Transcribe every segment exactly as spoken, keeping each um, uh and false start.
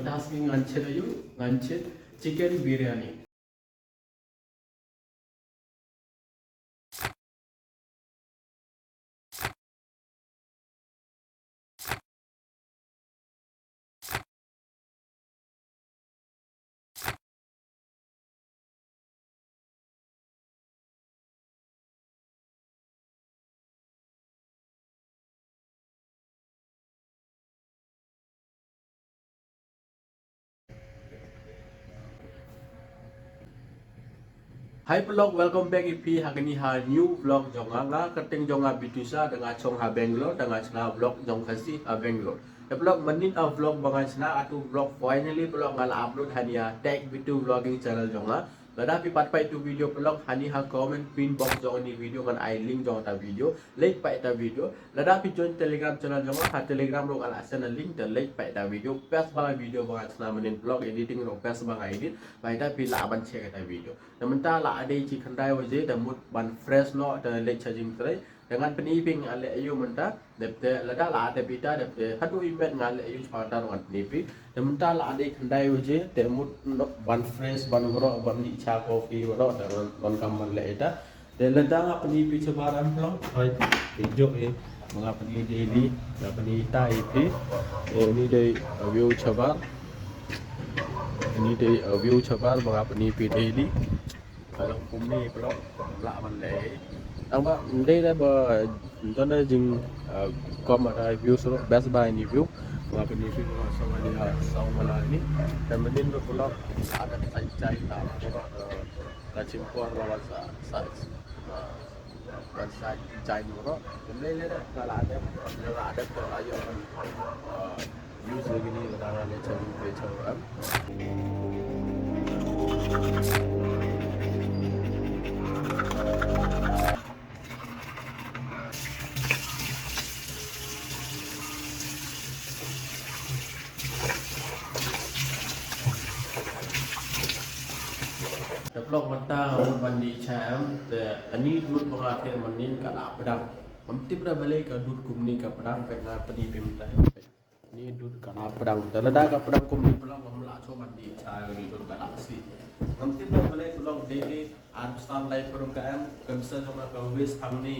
Mynta sngi ngan chet aïu, ngan chet chicken biryani. Hi vlog, welcome back ïa phi ha kane ka new vlog jong nga. Nga kyrteng jong nga Bitusha, da nga shong ha Bangalore, da nga shna vlog jong Khasi ha Bangalore. Te vlog mynnin a vlog ba nga shna, atu vlog finally vlog nga la upload ha kane ka Tech Bitu Vlogging channel jong nga. Lada phi pat peit ïa u video vlog, ha kane ka comment pin box jong kane ka video ngan ai link jong kata ka video. Leit peit ïa kata ka video. Lada phi join Telegram channel jong nga, ha Telegram ruh nga la send link, te leit peit ïa kata ka video. Best ba video ba nga shna mynnin, vlog editing ruh best ba nga edit. Bad ita phi lah ban check ïa kata ka video. Te mynta la dei shi khyndai baje, te mut ban fresh noh, te leit sha jingtrei. Te ngan pyni ïa phi nga leh aïu mynta. Dep te lada la dep ita, dep te haduh i met nga leh aïu shaphang kata ngan pyni ïa phi. Te mynta la dei khyndai baje, te mut noh ban fresh, ban waroh, ban dih cha coffee waroh, te ngan, ngan kam ban leh ita. Te lada nga pyni ïa phi shabar em vlog. Hoi, ïa jok ïa. Nga pyni daily, nga pyni ita ïa phi. Te ine dei, uh, view shabar. Ine dei, uh, view shabar ba nga pyni ïa phi daily. Ka long kumne vlog, lah ban leh. Tang ba ym dei da ba don da jing, uh, khlem da views ruh, best ba ine view. Ba ine view ruh sa mali ha, sa mala ine. Te mynnin ruh vlog, ada sa chai ta, ka chim por ba sa, sa, uh, Kan sa jai nuro. Kemle le da, ka la dep, ka la dep, ka la ïoh, uh, use lagi ni, ka la le chang, le chang, em. Te vlog mynta nga mut ban dih cha em, te ani dud ba nga khet mynnin ka la pdang. Ngam tip da balei ka dud kumne ka pdang, peit nga pyni phi mynta. Ani dud ka la pdang. Te lada ka pdang kumne pdang ngam lah shuh ban dih cha, ani dud ka la si. Ngam tip da balei pdang dei dei ar san lai pdang ka em, ka pisa jong nga ka waste hangne.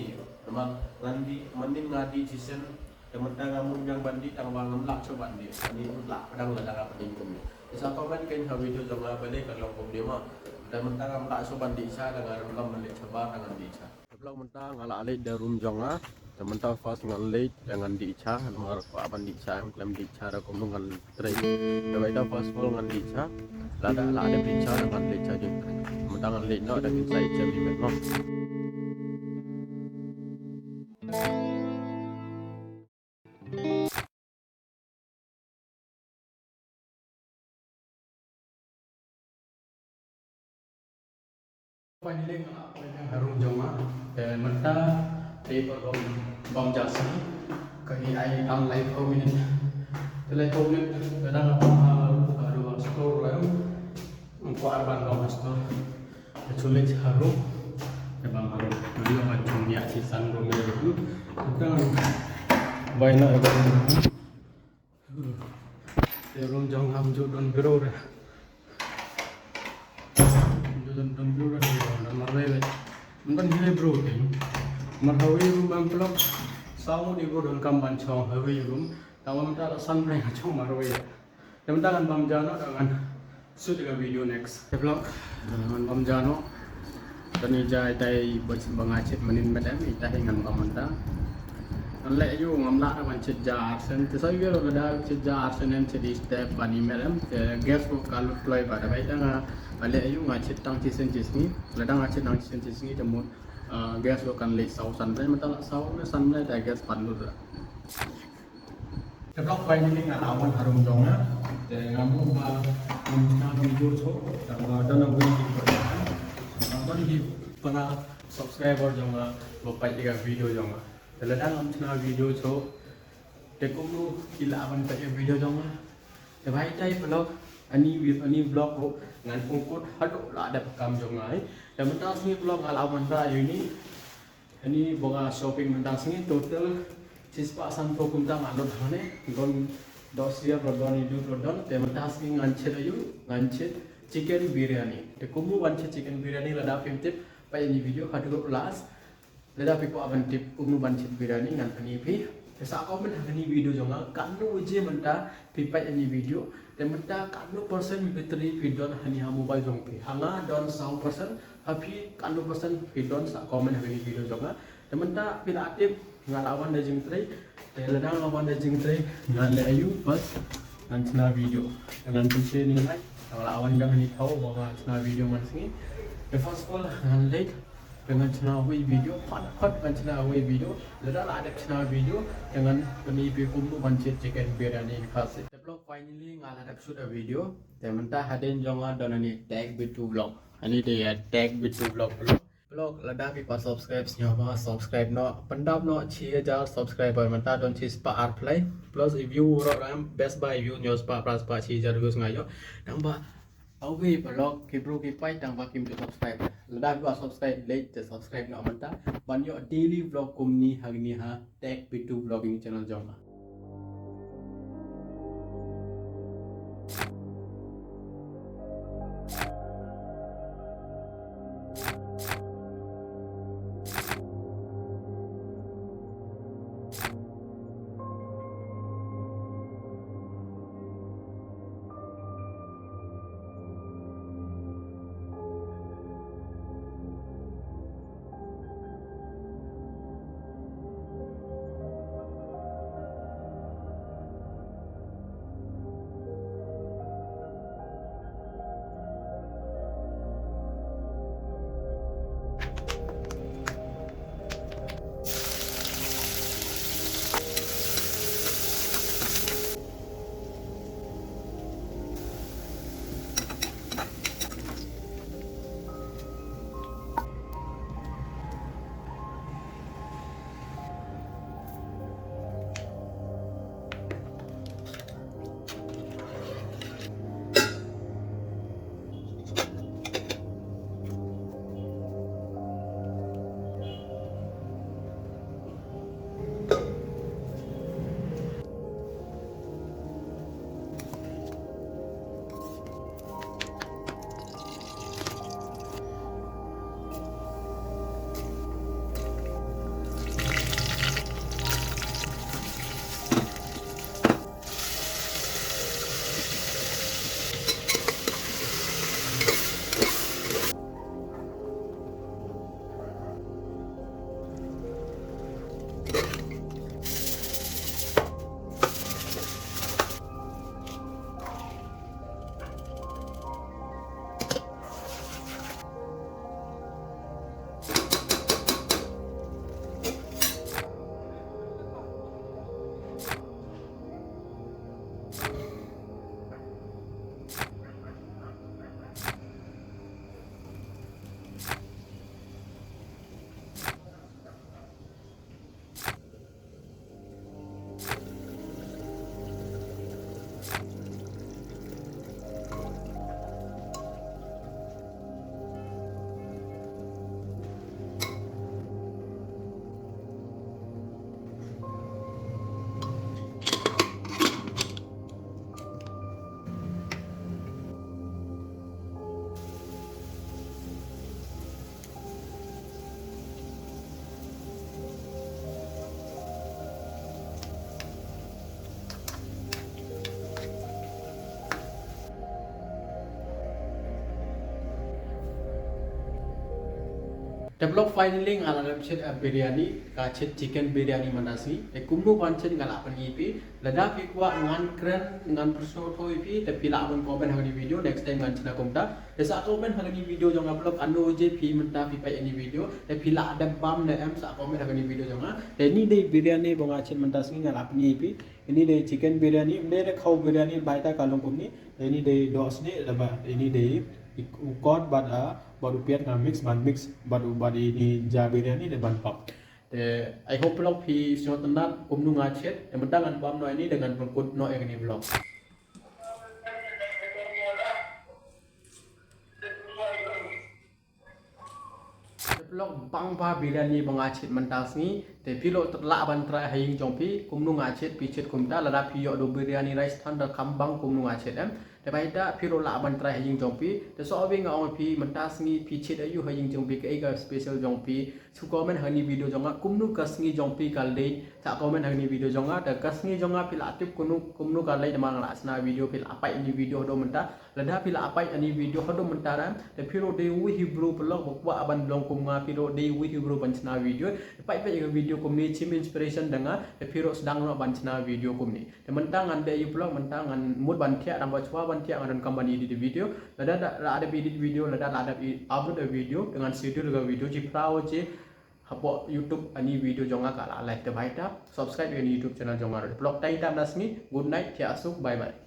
Namar ngan dih, mynnin nga dih shisien. Te mynta nga mut biang ban dih tang ba ngam lah shuh ban dih. Ani mut lah pdang lada nga pyni kumne. Te sa comment kein ha video jong nga balei ka long kumne mo. Te mynta ngam lah shuh ban dih cha, da nga rim lam ban leit shabar da ngan dih cha. Te vlog mynta nga la leit da room jong nga. Te mynta first ngan leit da ngan dih cha, namar kwah ban dih cha, em khlem dih cha da kumno ngan trei. Te ba ita first of all ngan dih cha. Lada la dep dih cha da ngan leit sha jingtrei. Mynta ngan leit noh da kin sa ïa jem ïa met mo. Finally nga la poi biang ha room jong nga. Te mynta te por bam, bam ja sngi. Ka ngi ai tang laiphew minit. Te laiphew minit te da nga bam ha, ha, ha store ruh. Nga kwah ban bam ha store. Te chule cha room. Te bam ha room. Nga ïoh ban chong ïa chi san room ïa room. Te bai na ïa room. Te room jong nga ym ju don bro re. Ym ju don, don bro re, don marwei re. Ym don hi re bro te. Mar hawei room bam vlog. Saw ngut i bro don kam ban chong hawei room. Tang ba mynta la san re nga chong marwei re. Te mynta ngan bam ja noh da ngan shoot ka video next. Te vlog, eh, ngan bam ja noh. Tang ïa ja itai ba, ba nga chet mynnin met em, ita hi ngan bam mynta. Ngan leh aïu ngam lah ban chet ja arsien. Te sa ïa lada chet ja arsien em, chet i step ban i met em. Te gas ruh ka lut kloi ba da bai ta nga, ngan leh aïu nga chet tang chisien chisngi. Lada nga chet tang chisien chisngi te mut, eh, gas ruh kan leit saw san. Te mynta la saw ne san ne te gas pan lut. Te vlog bai ni nga la wan ha room jong nga. Te nga mut ba ngam shna video shuh, tang ba don a bun ki para, don ki para subscriber jong nga ba peit ïa ka video jong nga. Te lada ngam shna video shuh, te kumno ki lah ban peit ïa video jong nga. Te bai tai vlog, ani wi-, ani vlog ruh ngan pynkut haduh la dep kam jong nga, eh. Te mynta sngi vlog nga la wan ta ïa ni. Ani ba nga shopping mynta sngi total shispah sanphew kumta nga lut hangne. Don, Doh syiar ba don ïa u don, te mynta sngi ngan chet ïa u, ngan chet chicken biryani. Te kumno ban chet chicken biryani, lada phim tip, peit ïa ine i video haduh last. Lada phi kwah ban tip kumno ban chet biryani, ngan pyni phi. Te sa comment ha kane ka video jong nga, katno baje mynta phi peit ïa ine i video. Te mynta katno percent battery phi don hangne ha mobile jong phi. Ha nga don saw percent, ha phi katno percent phi don, sa comment ha kane ka video jong nga. Te mynta phi la tip, nga la wan da jingtrei. Te lada nga wan da jingtrei, ngan leh ïa u, bas ngan shna video. Ngan pynshai ïa u, nga la wan da kane ka thaw ba ngan shna video man sngi. Te first of all ngan leit, te ngan shna u video, pat pat ngan shna u video. Lada la dep shna video, te ngan pyni phi kumno ban chet chicken biryani in Khasi. Te vlog, finally nga la dep shoot a video. Te mynta hadien jong nga don ine i Tech Bitu Vlog. Ine i dei ïa Tech Bitu Vlog. Vlog, lada phi pat subscribe, sngewbha subscribe noh. Pyndap noh shi hajar subscriber, mynta don shi spah arphew lai. Plus i view ruh ram best ba i view hynñiew spah, phra spah, shi hajar views nga ïoh. Tang ba awei vlog ki briew ki peit tang ba kim ju subscribe. Lada phi pat subscribe, leit te subscribe noh mynta ban ïoh daily vlog kumne hangne ha Tech Bitu Vlogging channel jong nga. Te vlog, finally nga la dep chet, eh, biryani, ka chet chicken biryani mynta sngi. Te kumno ban chet nga la pyni phi. Lada phi kwah ngan kren, ngan pynsngewthuh ïa phi, te phi lah ban comment ha kane ka video, next time ngan shna kumta. Te sa comment ha kane ka video jong nga, vlog, katno baje phi mynta phi peit ïa kane ka video, te phi lah dep bam ne em, sa comment ha kane ka video jong nga. Te ine i dei biryani ba nga chet mynta sngi, nga la pyni ïa phi. Ine i dei chicken biryani, ym dei da khaw biryani, bai ta ka long kumne. Te ine i dei doh snieh, da ba ine i dei i, u kot bad, ah, bad u piat nga mix, ban mix bad u, bad ine i ja biryani da ban pop. Te I hope vlog phi sngewtynnat kumno nga chet. Te mynta ngan bam noh ine da ngan pynkut noh ïa kane ka vlog. Lok bang ba biryani ba nga chit mynta sngi, te phi ruh lah ban try ha ïing jong phi, kumno nga chit, phi chit kumta, lada phi ïoh da u biryani rice than da kham bang kumno nga chit em. Te bad ita phi ruh lah ban try ha ïing jong phi, te shu ong nga ong phi mynta sngi phi chit aïu ha ïing jong phi, kaei ka special jong phi, shu comment ha kane video jong nga, kumno ka sngi jong phi ka leit, sa comment ha kane video jong nga, te ka sngi jong nga phi lah tip kumno, kumno ka leit, namar nga la shna video, phi lah peit kane video haduh mynta, lada phi lah peit kane video haduh mynta, te phi ruh dei uwei u briew paralok ba kwah ban long kum nga, phi ruh dei uwei u briew ban shna video, peit peit ka video kumne, shim inspiration da nga, te phi ruh sdang noh ban shna video kumne. Te mynta ngan dei ïa u paralok, mynta ngan mut ban thiah, namar shuwa ban thiah nga donkam ban edit video, lada la dep edit video, lada la dep upload video, te ngan schedule ka video, shi phra baje hapoh YouTube kane video jong nga ka la live. Te bad ita subscribe ïa kane YouTube channel jong nga ruh. Paralok, tang ita mynta sngi, good night, thiah suk, bye bye.